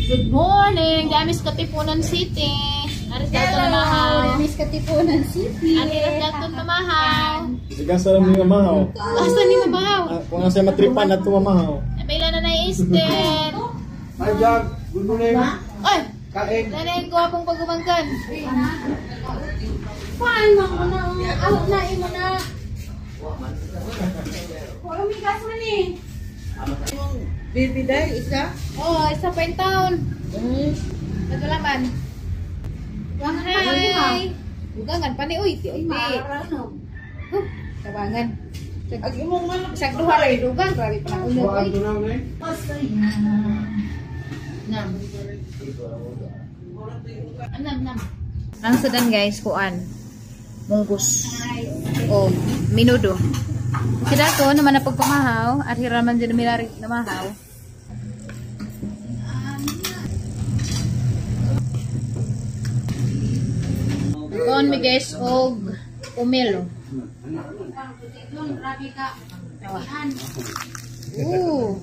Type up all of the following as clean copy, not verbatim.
Good morning! Damis Katipunan City. Aris dato na mahaw. Miss Katipunan City. Aris dato na mahaw. Siga sa lang mga mahaw. Asa ni mabahaw? Ah, kung asa matripan na mamahaw. May na na Easter. Hi Jack, good morning. Ay! Kain. Nanay ko akong pagumangkan. Kuan mo mo na. Out na imo na. Wala may gas man eh. Baby dahil isa? Oh, isa pa in town. Nagalaman. Hi! Bugangan pa ni uy, ti uy. Ano? Huh, tabangan. Ag imong man Isang duha ra dugang, grabe pa na ulo uy. Nam. Nam nam. Ang sudan guys, kuan. Munggus. O minudo. Sila to naman na pagpamahaw at hiraman din milari namahaw. Kuan mi guys og pomelo. Ooh.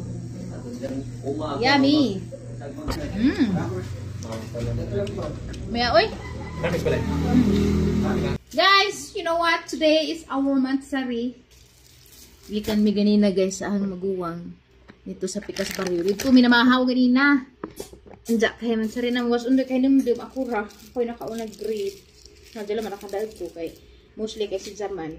Yummy. Maya, oy. Guys, you know what? Today is our monthsary. Gikan mi ganina guys sa ahang maguwang nito sa Pikas Barrio. Dito mi namahaw ganina. Anja kay mansari nang was undo kay numdum ako ra. Ako'y nakauna grade. Nadala man nakadaog ko kay mostly kay si German.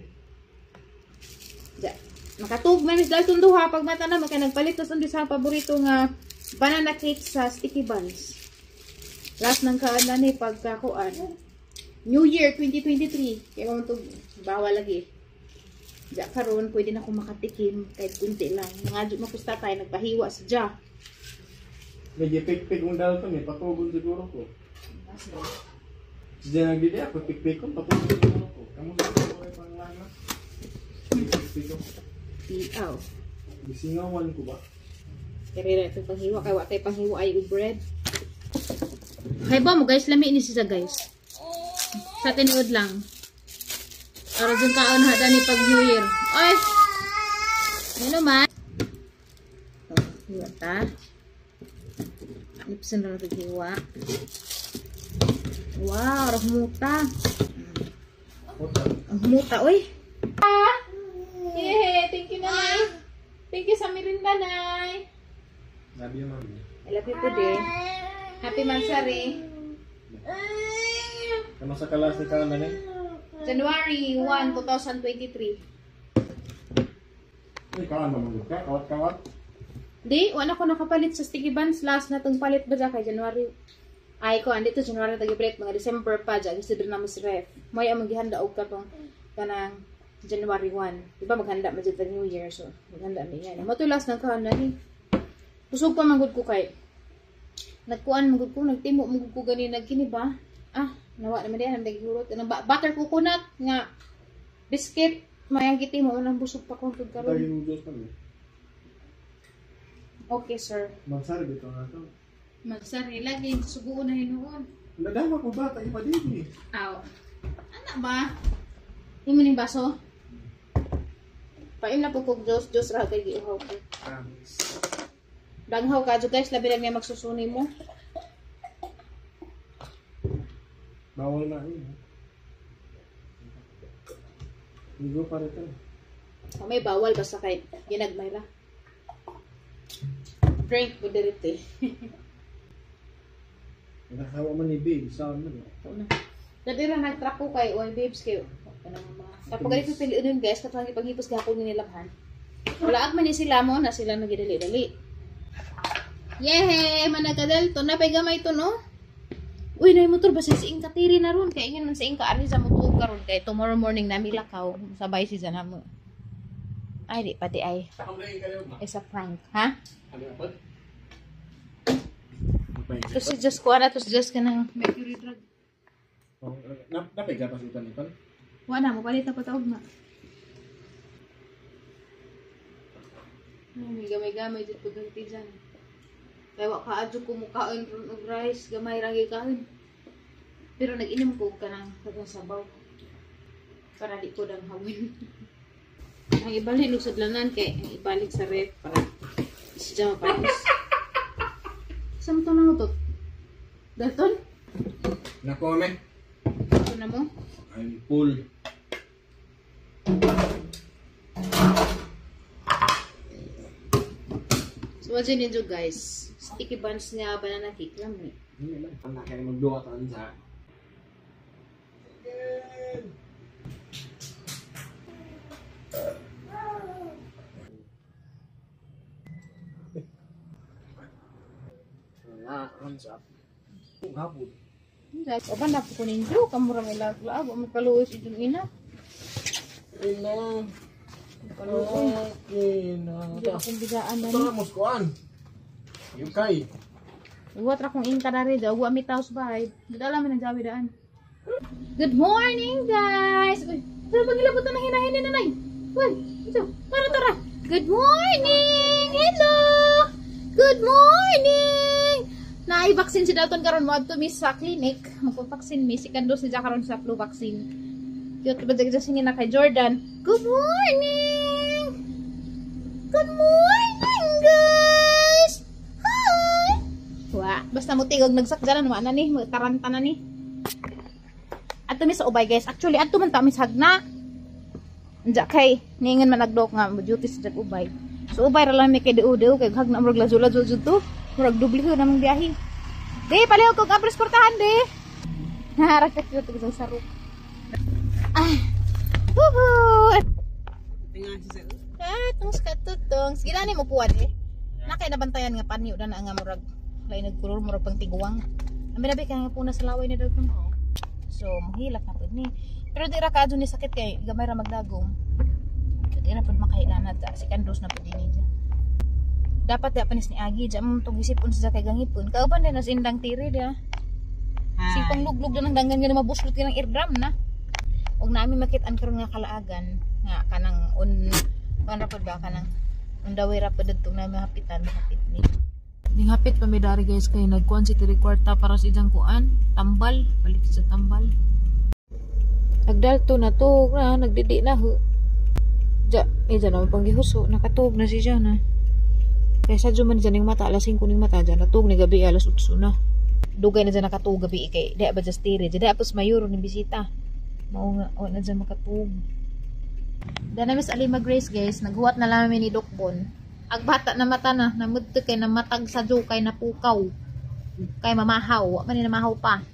Ja. Nakatug may Miss Dalton duha pag mata na kay nagpalit tas undi sa paborito nga banana cake sa sticky buns. Last ng kaan na ni pagkakuan. New Year 2023. Kaya mo bawal lagi. Ja karon pwede na akong makatikim kahit kunti lang. Mga mapusta tayo nagpahiwa sa ja. Medyo pik-pik mong Dalton eh, patugon siguro ko. Diyan nagdidi ako, pik-pik ko, patugon siguro ko. Kamu sa ko ay panglana. Pik-pik ko. Piaw. Gisingawan ko ba? Kaya ito panghiwa kay wa tay panghiwa ay og bread. Kay ba mo guys, lami ni siya guys. Sa tinuod lang. Para dyan kaon hada ni pag New Year. Ay! Ano man? Oh, hiwa ta. Lipsin na natin hiwa. Wow, rahmuta. Ang humuta, oy. Ah! Yeah, thank you, Nay. Thank you sa merinda, Nay. Love you, mami. I love you po din. Happy Mansari. Ano sa kalas ni kaon na ni? January 1, 2023. Ay, kaon mo mga ka, kawat-kawat. Di, wala ko nakapalit sa sticky buns. Last na itong palit ba dyan kay January? Ay ko, andito January tagipalit. Mga December pa dyan. Gusto din naman si ref. May ang maghihanda og katong kanang January 1. Diba maghanda man dyan New Year. So, maghanda mi yan. Mo to last ng kaon na ni. Busog pa manggod ko kay. Nagkuan manggod ko, nagtimo manggod ko gani nagkini ba? Ah, nawa naman diyan ang naghurot. Anong butter coconut nga biscuit mayang gitimo nang busog pa ko tug karon. Tagin mo Diyos mami. Okay, sir. Magsari dito na to. Magsari lagi suguon na hinuon. Nadama ko ba tayo pa din eh. Aw. Ana ba? Imo ning baso? Paim na po kog Diyos, Diyos ra kay giuhaw ko. Promise. Danghaw ka jud guys, labi lang niya magsusuni mo. Bawal na yun. Ligo pa rin ito. Oh, may bawal basta kay ginagmay ra. Drink mo direte. Nakasawa man ni Babe, saan man eh. Ito na. Dati ra nagtrack ko kay oy babes kayo. Tapos ganito piliun yun guys, katong ipaghipos gahapon ni nilabhan. Wala man ni sila mo na sila nagidali-dali. Yehe, managkadal to na pay gamay to no. Uy, nay motor ba sa siing katiri na ron kay ingin man sa ingka ani sa motor karon kay tomorrow morning nami lakaw sabay si Zanamo. Ay di pati ay. Isa prank, ha? To si Just ko ana to si Just kanang mercury drug. Oh, napay ka pa sa ipan-ipan? Wala mo palit na pataog na. Ay, may gamay-gamay dito pagganti dyan. Kaya wa ka adyo kumukaon ron og rice, gamay ra gikaon. Pero nag-inom ko og kanang kanang sabaw. Para di ko dang hawin. Ang ibalik og sudlanan kay ang ibalik sa ref para siya mapanis. Sa mo itong nangutot? Dalton? Nako, mami. Ito na mo? I'm full. So, what you need to guys? Sticky buns niya, banana cake lang eh. Hindi lang. Ang kaya magduwa ka sa. Wala, hands up. Hapon. Guys, oban na po ko ninyo. Kamura may lag-lag. Wa magkaluoy si inyong ina. Ina. Kaluoy. Okay na. Hindi akong bigaan na Ito ni. na, muskuan. Yukay. Uwa tra kong ingka na rin. Uwa mi taos bahay. Dala man ang jawi daan. Good morning, guys! Uy, pero pagilabot na ng hinahin ni nanay. Uy, ito. Tara, tara. Good morning! Hello! Good morning! Nai-vaccine si Dalton karon mo adto mi sa clinic. Magpa-vaccine mi si Kando si karon sa flu vaccine. Cute ba dyan singin na kay Jordan. Good morning! Good morning, guys! Hi! Wa, basta mo tigog nagsakjanan wa na ni, taranta na ni. Adto mi sa ubay guys. Actually adto man ta mi sa hagna. Anja kay niingon man nagdok nga mo duty sa jag ubay. So ubay ra lang mi kay duo kay hagna murag lazo-lazo jud to. Murag doble ho namang biyahe. Di palihog kog abres kortahan di. Nahara ka cute og sarok. Ah. Woohoo! Ah, tungs ka tutong. Sige na ni mo kuwan eh. Nakay nabantayan nga panyo na nga murag lain nagkulor murag pang tiguang. Ami na kay nga puna sa laway ni Dalton. So mohilak na pud ni. Pero di ra ka adto ni sakit kay gamay ra magdagom. Di ra pud makahilana ta si kandos na pud ini dya. Dapat di panis ni Agi dya mo tong isipon sa kay gangipon. Kauban din as indang tiri dia. Sipang luglug na ng danggan nga mabuslot ka ng eardrum na. Og naami makit-an karon nga kalaagan nga kanang on kuan ra pud ba kanang undawi ra pud didto na mahapitan hapit ni. Ning hapit pa mi dari guys kay nagkuan si tiri kwarta para sa ijang kuan, tambal, balik sa tambal. Nagdalto na to, na nagdidi na ho. Ja, ija na panggihuso, nakatuog na si na. Kay sa man dyan ning mata alas 5 ning mata dyan, natuog ni gabi alas 8 na. Dugay na dyan nakatuog gabi kay di ba just tiri, di apos mayuro ni bisita. Mao nga wa na dyan makatuog. Dana Miss Alima Grace guys, naghuwat na lang ni Dokbon. Ag bata na mata na, namudto kay namatag sa kay napukaw. Kay mamahaw, wa man ni namahaw pa.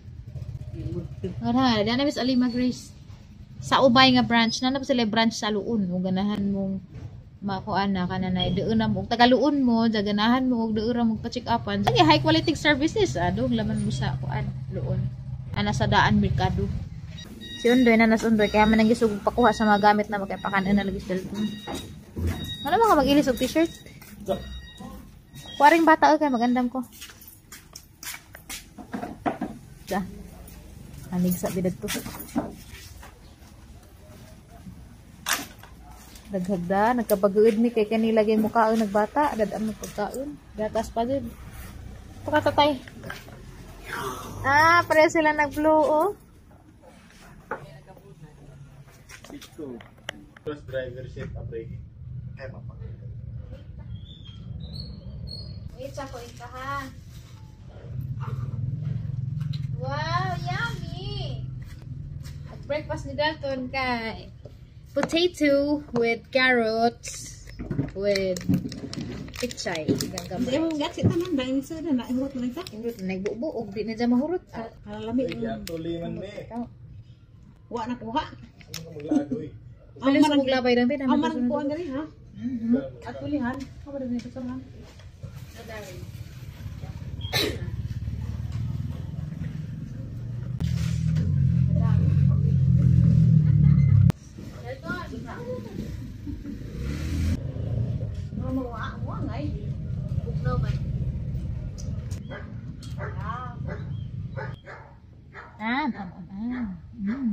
Ngana, dana Miss Alima Grace. Sa ubay nga branch, na na sila branch sa Luon, ug ganahan mong makuan na kananay doon na mo tagaluon mo, ganahan mo og doon ra mo pa-check upan. Sige, high quality services adong laman mo sa kuan Luon. Ana sa daan merkado. Si Undoy na nas Undoy kaya man ang gisug pakuha sa mga gamit na magkapakan na lagi sa Dalton. Ano ba ka mag-ilis og t-shirt? Kuwaring bata kay magandam ko. Da. Anig sa bidad to. Daghagda, nagkabaguid mi kay kanila gay mukaon nagbata, dad ang pagkaon. Gatas pa jud. Pakatatay. Ah, pareho sila nag-blue oh. 6-2. Plus driver seat abregi. Ay, papa. Wait, sa ko ka ha. Wow, yummy! At breakfast ni Dalton kay potato with carrots with pichay. Hindi mo gatsi tanan dahil sa na naihurot na sa. Indot na nagbubuog di na dyan mahurot. Kalalami. Ay, actually man ni. Wa na kuha. Ano ka maglagoy? Ang marang maglabay lang din. Ang marang kuha diri ha. At ulihan. Ako rin ito sa man.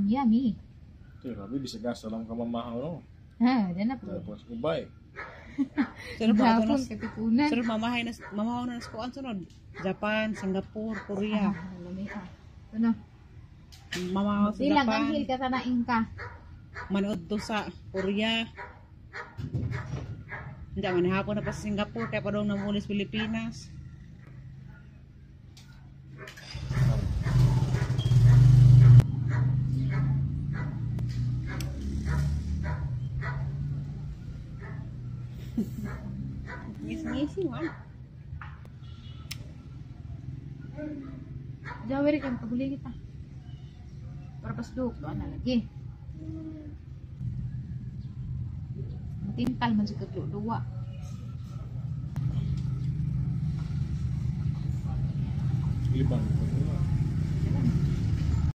Yummy. Grabe, bisag asa lang ka mamahaw no. Ha, dyan na po. Tapos ubay. Gapon, katipunan. Sunod mamahay na mamahaw na sa kuan sunod. Japan, Singapore, Korea. Ano? Mamahaw sa Silang Japan. anghel ka tanaing ka. Manood to sa Korea. Hindi man hapon na pa sa Singapore kaya pa daw namulis Pilipinas. Ngisi-ngisi man. Jawari kan paguli kita. Para pasduk doon na lagi. Tintal man sa kagluwa. Libang.